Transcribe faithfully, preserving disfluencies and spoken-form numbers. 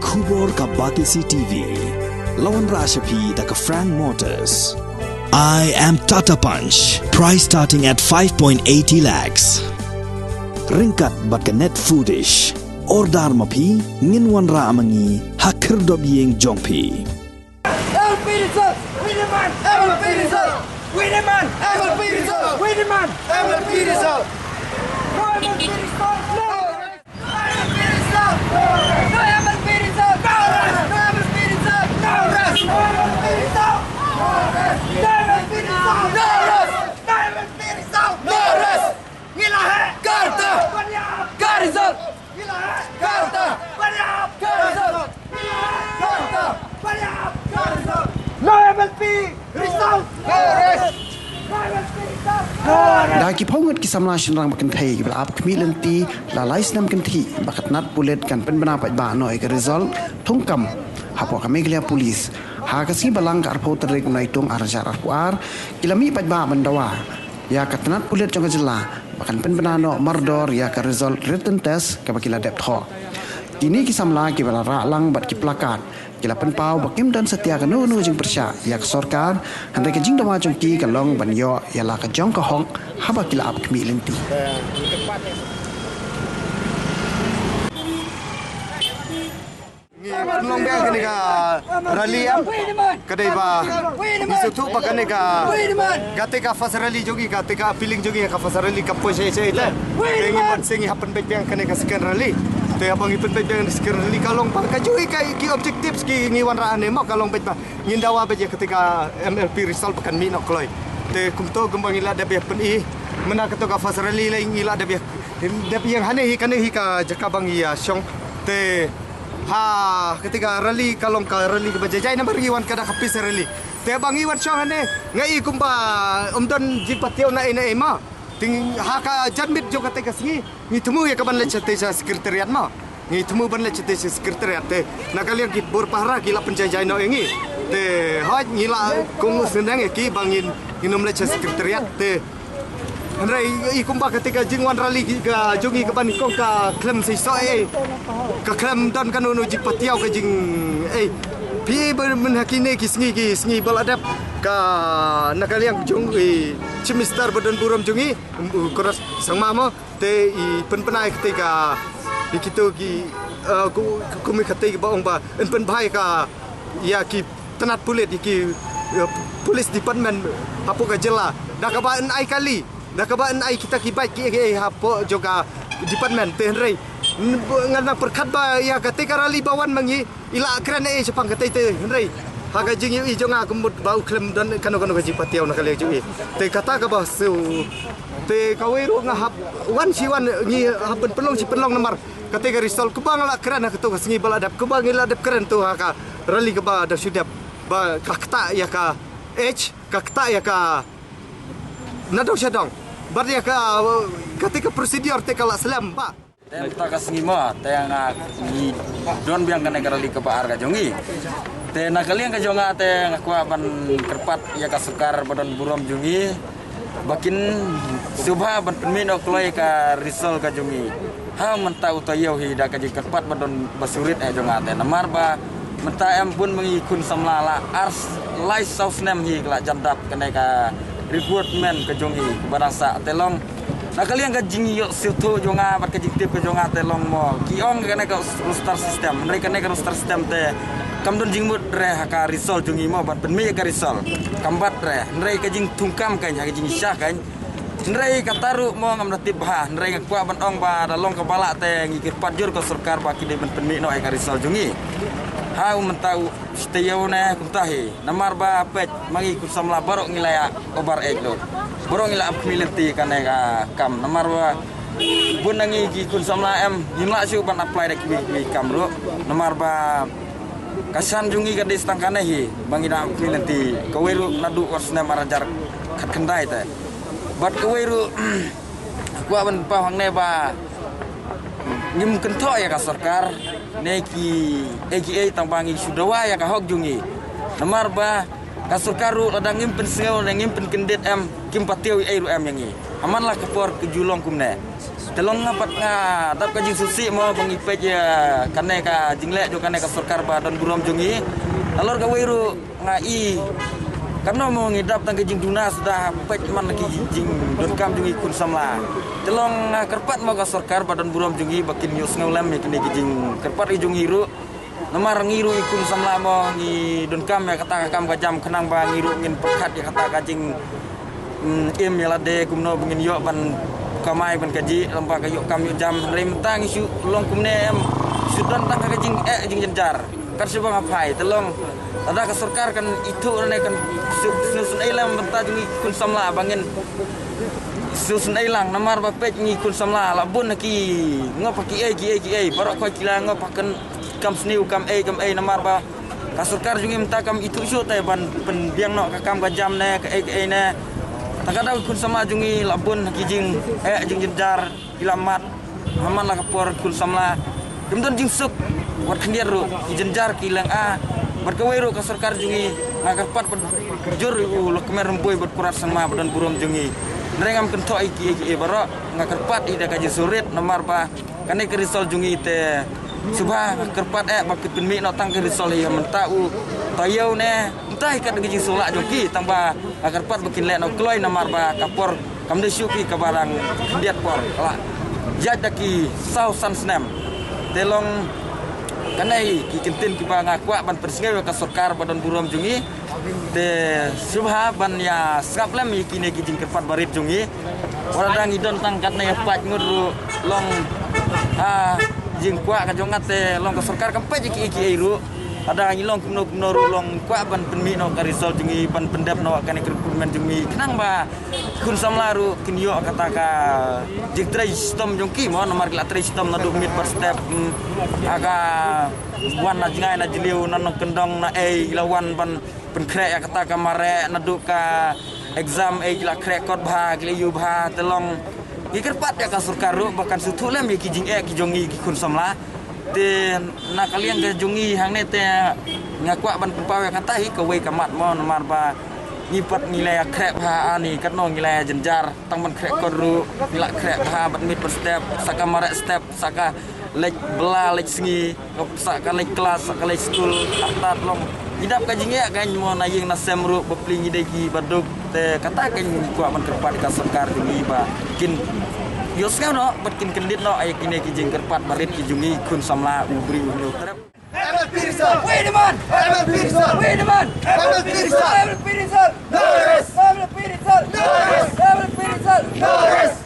Khubor ka Batesi T V. La wanrah sha phi da ka Frank Motors. I am Tata Punch. Price starting at five point eighty lakhs. Ryngkat bad ka Net Foodish. Order ma phi, ngin wanrah ma ngi ha khyrdop ïing jong phi. M L P result! Win the man! M L P result! Win the man! M L P result! Win the man! M L P result! No M L P result! No! No M L P result! No M L P result! No rest! No M L P result! No rest! No M L P result! No rest! No M L P result! No rest! No M L P result! No rest! Ngi la heh! Karta! Ban ïa ka result! Ngi la heh! Karta! Ban ïa ka result! Ngi la heh! Karta! Ban ïa ka result! No M L P result! No rest! No M L P result! No rest! Da ki phew ngut ki samla shynrang ba kynthei kiba la ap khmih lynti la lai snem kynthih ba ka tnat pulit kan pynbna paidbah noh ïa ka result thungkam hapoh ka Meghalaya Police. Ha ka sngi Balang ka arphew tarik u Naitung ar hajar arphew ar, ki la mih paidbah ban dawa ïa ka tnat pulit jong ka jylla ba kan pynbna noh mardor ïa ka result written test kaba ki la dep thoh. Kine ki samla kiba la rah lang bad ki plakat ki la pynpaw ba kim don satia kano kano jingpyrshah ïa ka sorkar, hynrei ka jingdawa jong ki ka long ban ïoh ïa la ka jong ka hok haba ki la ap khmih lynti. Ngi pynlong biang kane ka rally em. Ka dei ba ngi sngewthuh ba kane ka, kata ka first rally jong ngi, kata ka appealing jong ngi, ka first rally ka poi shai shai te. Te ngi ban sngewthuh ngi hap pynbeit biang kane ka second rally. Te haba ngi pynbeit biang second rally ka long ba ka jong ngi ka, ki objectives ki ngi wanrah ne mo ka long beit ba ngin dawa beit ïa kata ka M L P result ba kan mih noh kloi. Te kumto kumba ngi la dep ïa pyni mynta kato ka first rally la ngi la dep ïa, dep ïa hangne hi, kane hi ka jaka ba ngi ïa shong. Te ha kata ka rally ka long ka rally kaba jai jai namar ngi wan ka da ka peace rally. Te ba ngi wan shong hangne nga i kumba ym don jingpatiaw na ei na ei ma. Te ha ka janmiet jong kata ka sngi ngi thmu ïa ka ban leit shatei sha secretariat ma. Ngi thmu ban leit shatei sha secretariat te na ka liang ki bor pahara ki la pynjai jai noh ïa ngi. Te hooid ngi la kong sngewdang ïa ki ba ngin, ngin ym leit sha secretariat te. Hynrei i kumba kata ka jingwan rally ka jong ngi kaba nyngkong ka khlem seisoh ei. Ka khlem don kano kano jingpatiaw ka jing ei. Phi i ba mynha kine ki sngi, ki sngi ba la dep ka na ka liang jong i Chief Minister ba don burom jong ngi, um, u Conrad Sangma mo. Te i pynbna ïa kata ka, ïa kito ki, eh, ku, ku, kum ïa kata ba ong ba yn pynbha ïa ka, ïa ki tnat pulit, ïa ki, eh, police department hapoh ka jylla. Da kaba yn ai kali, da kaba yn ai kita ki bike ki, ki, ki hapoh jong ka department te hynrei. N-, ngan nang pyrkhat ba ïa kata ka rally ba wan ma ngi, i la kren ei shaphang katei te hynrei ha ka jingïohi jong nga ka mut ba u khlem don kano kano ka jingpatiaw na ka liang jong i. Te kata kaba shu, te kawei ruh nga hap wan shi wan ngi hap pynlong shi pynlong namar katei ka result kaba nga la kren ha kato ka sngi ba la dep, kaba ngi la dep kren to ha ka rally kaba da shu dep ba ka ktah ïa ka age, ka ktah ïa ka nadong shadong. Bad ïa ka, katei ka procedure te ka la slem ba. Te mynta ka sngi mo, te nga ngi don biang kane ka rally kaba ar ka jong ngi. Te na ka liang ka jong nga te nga kwah ban kyrpad ïa ka sorkar ba don burom jong ngi ba kin sngewbha ban pynmih noh kloi ka result ka jong ngi. Ha mynta u taïew hi da ka jingkyrpad ba don ba surit eh jong nga te namar ba mynta em bun ma ngi khun samla la ar lai saw snem hi la jan dap kane ka recruitment ka jong ngi ba dang sah te long. Na ka liang ka jingïoh sngewthuh jong nga bad ka jingtip ka jong nga te long mo. Ki ong kane ka roster system. Hynrei kane ka roster system te kam don jingmut re ha ka result jong ngi mo ban pynmih ka result. Kam bat re. Hynrei ka jingthungkam kan ha ka jingshisha kan. Hynrei kata ruh mo ngam da tip bha. Hynrei nga kwah ban ong ba da long kaba lah te ngi kyrpad jur ka sorkar ba ki dei ban pynmih noh ïa ka result jong ngi. Ha u mynta u shi taïew ne kumta hi. Namar ba peit ma ngi khun samla baroh ngi la ïa obar ek lut. Baroh ngi la ap khmih lynti kane ka kam. Namar ba bun na ngi ki khun samla em ngim lah shuh ban apply da kiwei kiwei kam ruh. Namar ba ka shan jong ngi ka dei tang kane hi ba ngi da ap khmih lynti. Kawei ruh naduh war snem ar hajar khatkhyndai te. Bad kawei ruh kwah ban paw hangne ba ngim kynthoh ïa ka sorkar ne ki A G A tang ba ngi shu dawa ïa ka hok jong ngi. Namar ba ka sorkar ruh lada ngim pynsngew ne ngim pynkyndit em kim patiaw ei ruh em ïa ngi. Haman la ka por ka ju long kumne. Te long nga pat nga dap ka jingsngewsih mo ba ngi peit ïa kane ka jingleh jong kane ka sorkar ba don burom jong ngi. Halor kawei ruh nga i, katno mo ngi dap tang ka jingduna suda peit man ki jingdonkam jong ngi khun samla. Te long nga kyrpad mo ka sorkar ba don burom jong ngi ba kin ïohsngew lem ïa kine ki jingkyrpad ki jong ngi ruh. Namar ngi ruh i khun samla mo ngi donkam ïa kata ka kam ka jam khnang ba ngi ruh ngin pyrkhat ïa kata ka jing, mm, im ïa lade kumno ba ngin ïoh ban kamai ban kajih lem bad ka ïoh kam ïoh jam. Hynrei mynta ngi shu long kumne em, shu don tang ka jingeh jingjynjar. Kan shu ba nga phai te long lada ka sorkar kan ithuh ne kan shu, shu, shu ei lem mynta jong ngi khun samla ba ngin shu, shu ei lang namar ba peit ngi khun samla la bun ki ngop ha kiei kiei kiei baroh khoit ki la ngop ha kan kam sniew kam ei kam ei namar ba ka sorkar jong ngi mynta kam ithuh shuh te ban pynbiang noh ka kam ka jam ne kaei kaei ne. Te ka dei khun samla jong ngi la bun ki jingeh jingjynjar ki la mad ha man la ka por khun samla kim don jingsuk wat khyndiat ruh ki jynjar ki leng a. Bad kawei ruh ka sorkar jong ngi nga kyrpad bad jur u Lok Kmer Rymbui bad Kurat Sangma ba don burom jong ngi. Hynrei ngam kynthoh ïa ki ïa ki baroh nga kyrpad ïa da ka jingsngewrit namar ba kane ka result jong ngi te sngewbha kyrpad eh ba ki pynmih noh tang ka result ïa mynta u taïew ne mynta hi kat ka jingsngewlah jong ki tang ba nga kyrpad ba kin leh noh kloi namar ba ka por kam dei shuh ki kaba dang khyndiat por la ïaid da ki saw san snem. Te long kane ki kyntien kiba nga kwah ban pynsngew ïa ka sorkar ba don burom jong ngi. Te sngewbha ban ïa sngap lem ïa kine ki jingkyrpad barit jong ngi. Wat la dang ngi don tang katne ïa paid ngut ruh long ha jingkwah ka jong nga te long ka sorkar kam peit ïa kiei kiei ruh. Lada ngi long kumno kumno ruh long kwah ban pynmih noh ka result jong ngi ban pyndep noh kane ka recruitment jong ngi khnang ba khun samla ruh kin ïoh kata ka jingtrei shitom jong ki mo namar ki la trei shitom naduh miet bad step, mm, ha ka wan na jngai na jliew na nongkyndong na ei la wan ban pynkhreh ïa kata ka mareh naduh ka exam ei ki la khreh kot bha ki la ïoh bha te long ngi kyrpad ïa ka sorkar ruh ba kan sngewthuh lem ïa ki jingeh ki jong ngi ki khun samla. Te na ka liang ka jong ngi hangne te nga kwah ban pynpaw ïa kata hi kawei ka mat mo namar ba ngi pat ngi la ïa khreh bha ani katno ngi la ïa jynjar tang ban khreh kot ruh ngi la khreh bha bad miet bad step sa ka mareh step sa ka leit bla leit sngi. Sa ka leit klas sa ka leit skul artat long ngi dap ka jingeh ka mo na ïing na sem ruh ba pli ngi dei ki ba duk. Te kata ka ngi kwah ban kyrpad ka sorkar jong ngi ba kin ïohsngew noh bad kin kyndit noh ïa kine ki jingkyrpad barit ki jong ngi khun samla u briew u hynñiew trep. M L P result. We demand. M L P result. We demand. M L P result. M L P result. No rest. M L P result. No rest. M L P result. No rest.